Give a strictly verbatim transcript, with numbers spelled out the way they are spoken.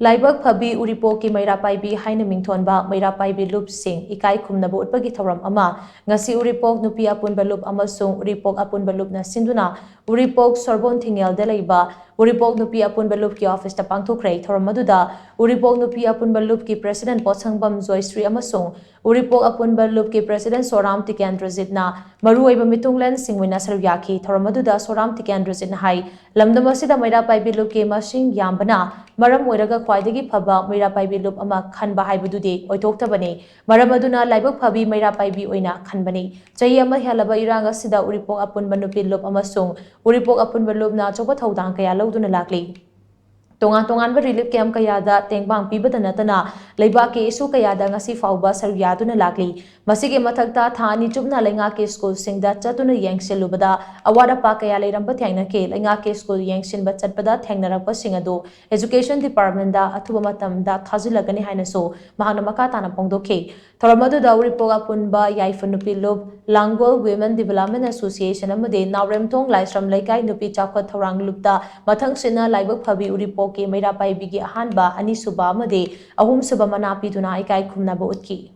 ꯂꯥꯏꯕꯛ ꯐꯕꯤ ꯎꯔꯤꯄꯣꯛꯀꯤ ꯃꯩꯔꯥ ꯄꯥꯏꯕꯤ ꯍꯥꯏꯅ ꯃꯤꯡꯊꯣꯟꯕ ꯃꯩꯔꯥ ꯄꯥꯏꯕꯤ ꯂꯨꯞꯁꯤꯡ ꯏꯀꯥꯏ ꯈꯨꯝꯅꯕ ꯎꯠꯄꯒꯤ ꯊꯧꯔꯝ ꯑꯃ ꯉꯁꯤ ꯎꯔꯤꯄꯣꯛ ꯅꯨꯄꯤ ꯑꯄꯨꯟꯕ ꯂꯨꯞ ꯑꯃꯁꯨꯡ ꯎꯔꯤꯄꯣꯛ ꯑꯄꯨꯟꯕ ꯂꯨꯞꯅ ꯁꯤꯟꯗꯨꯅ ꯎꯔꯤꯄꯣꯛ ꯁꯣꯔꯕꯣꯟ ꯊꯤꯡꯉꯦꯜꯗ ꯂꯩꯕ ꯎꯔꯤꯄꯣꯛ ꯅꯨꯄꯤ ꯑꯄꯨꯟꯕ ꯂꯨꯞꯀꯤ ꯑꯣꯐꯤꯁꯇ ꯄꯥꯡꯊꯣꯛꯈ꯭ꯔꯦ꯫ ꯊꯧꯔꯝ ꯑꯗꯨꯗ ꯎꯔꯤꯄꯣꯛ ꯅꯨꯄꯤ ꯑꯄꯨꯟꯕ ꯂꯨꯞꯀꯤ ꯄ꯭ꯔꯦꯁꯤꯗꯦꯟꯠ ꯄꯣꯠꯁꯪꯕꯝ ꯖꯣꯏꯁ꯭ꯔꯤ ꯑꯃꯁꯨꯡ ꯎꯔꯤꯄꯣꯛ ꯑꯄꯨꯟꯕ ꯂꯨꯞꯀꯤ ꯄ꯭ꯔꯦꯁꯤꯗꯦꯟꯠ ꯁꯣꯔꯥꯝ ꯇꯤꯀꯦꯟꯗ꯭ꯔꯖꯤꯠꯅ ꯃꯔꯨꯑꯣꯏꯕ ꯃꯤꯇꯨꯡꯂꯦꯟꯁꯤꯡ ꯑꯣꯏꯅ ꯁꯔꯨꯛ ꯌꯥꯈꯤ꯫ ꯊꯧꯔꯝ ꯑꯗꯨꯗ ꯁꯣꯔꯥꯝ ꯇꯤꯀꯦꯟꯗ꯭ꯔꯖꯤꯠꯅ ꯍꯥꯏ, ꯂꯝꯗꯝ ꯑꯁꯤꯗ ꯃꯩꯔꯥ ꯄꯥꯏꯕꯤ ꯂꯨꯞꯀꯤ ꯃꯁꯤꯡ ꯌꯥꯝꯕꯅ ꯃꯔꯝ ꯑꯣꯏꯔꯒ ꯈ꯭ꯋꯥꯏꯗꯒꯤ ꯐꯕ ꯃꯩꯔꯥ ꯄꯥꯏꯕꯤ ꯂꯨꯞ ꯑꯃ ꯈꯟꯕ ꯍꯥꯏꯕꯗꯨꯗꯤ ꯑꯣꯏꯊꯣꯛꯇꯕꯅꯤ꯫ ꯃꯔꯝ ꯑꯗꯨꯅ ꯂꯥꯏꯕꯛ ꯐꯕꯤ ꯃꯩꯔꯥ ꯄꯥꯏꯕꯤ ꯑꯣꯏꯅ ꯈꯟꯕꯅꯤ꯫ ꯆꯍꯤ ꯑꯃ ꯍꯦꯜꯂꯕ ꯏꯔꯥꯡ ꯑꯁꯤꯗ ꯎꯔꯤꯄꯣꯛ ꯑꯄꯨꯟꯕ ꯅꯨꯄꯤ ꯂꯨꯞ ꯑꯃꯁꯨꯡ ꯎꯔꯤꯄꯣꯛ ꯑꯄꯨꯟꯕ ꯂꯨꯞꯅ ꯑꯆꯧꯕ ꯊꯧꯗꯥꯡ ꯀꯌꯥ ꯂꯧꯗꯨꯅ ꯂꯥꯛꯂꯤ꯫ ꯇꯣꯉꯥꯟ ꯇꯣꯉꯥꯟꯕ ꯔꯤꯂꯤꯐ ꯀꯦꯝꯞ ꯀꯌꯥꯗ ꯇꯦꯡꯕꯥꯡ ꯄꯤꯕꯗ ꯅꯠꯇꯅ ꯂꯩꯕꯥꯛꯀꯤ ꯏꯁꯨ ꯀꯌꯥꯗ ꯉꯁꯤ ꯐꯥꯎꯕ ꯁꯔꯨꯛ ꯌꯥꯗꯨꯅ ꯂꯥꯛꯂꯤ꯫ ꯃꯁꯤꯒꯤ ꯃꯊꯛꯇ ꯊꯥ ꯑꯅꯤ ꯆꯨꯞꯅ ꯂꯩꯉꯥꯛꯀꯤ ꯁ꯭ꯀꯨꯜꯁꯤꯡꯗ ꯆꯠꯇꯨꯅ ꯌꯦꯡꯁꯤꯜꯂꯨꯕꯗ ꯑꯋꯥꯠ ꯑꯄꯥ ꯀꯌꯥ ꯂꯩꯔꯝꯕ ꯊꯦꯡꯅꯈꯤ꯫ ꯂꯩꯉꯥꯛꯀꯤ ꯁ꯭ꯀꯨꯜ ꯌꯦꯡꯁꯤꯟꯕ ꯆꯠꯄꯗ ꯊꯦꯡꯅꯔꯛꯄꯁꯤꯡ ꯑꯗꯨ ꯑꯦꯖꯨꯀꯦꯁꯟ ꯗꯤꯄꯥꯔꯠꯃꯦꯟꯗ ꯑꯊꯨꯕ ꯃꯇꯝꯗ ꯊꯥꯖꯤꯜꯂꯒꯅꯤ ꯍꯥꯏꯅꯁꯨ ꯃꯍꯥꯛꯅ ꯃꯈꯥ ꯇꯥꯅ ꯐꯣꯡꯗꯣꯛꯈꯤ꯫ ꯊꯧꯔꯝ ꯑꯗꯨꯗ ꯎꯔꯤꯄꯣꯛ ꯑꯄꯨꯟꯕ ꯌꯥꯏꯐ ꯅꯨꯄꯤ ꯂꯨꯞ, ꯂꯥꯡꯒꯣꯜ ꯋꯤꯃꯦꯟ ꯗꯤꯕꯦꯂꯞꯃꯦꯟ ꯑꯦꯁꯣꯁꯤꯌꯦꯁꯟ ꯑꯃꯗꯤ ꯅꯥꯎꯔꯦꯝꯊꯣꯡ ꯂꯥꯏꯁ꯭ꯔꯝ ꯂꯩꯀꯥꯏ ꯅꯨꯄꯤ ꯆꯥꯎꯈꯠ ꯊꯧꯔꯥꯡ ꯂꯨꯞꯇ ꯃꯊꯪꯁꯤꯠꯅ ꯂꯥꯏꯕꯛ ꯐꯕꯤ ꯎꯔꯤꯄꯣꯛꯀꯤ ꯃꯩꯔꯥ ꯄꯥꯏꯕꯤꯒꯤ ꯑꯍꯥꯟꯕ, ꯑꯅꯤꯁꯨꯕ ꯑꯃꯗꯤ ꯑꯍꯨꯝꯁꯨꯕ ꯃꯅꯥ ꯄꯤꯗꯨꯅ ꯏꯀꯥꯏ ꯈꯨꯝꯅꯕ ꯎꯠꯈꯤ꯫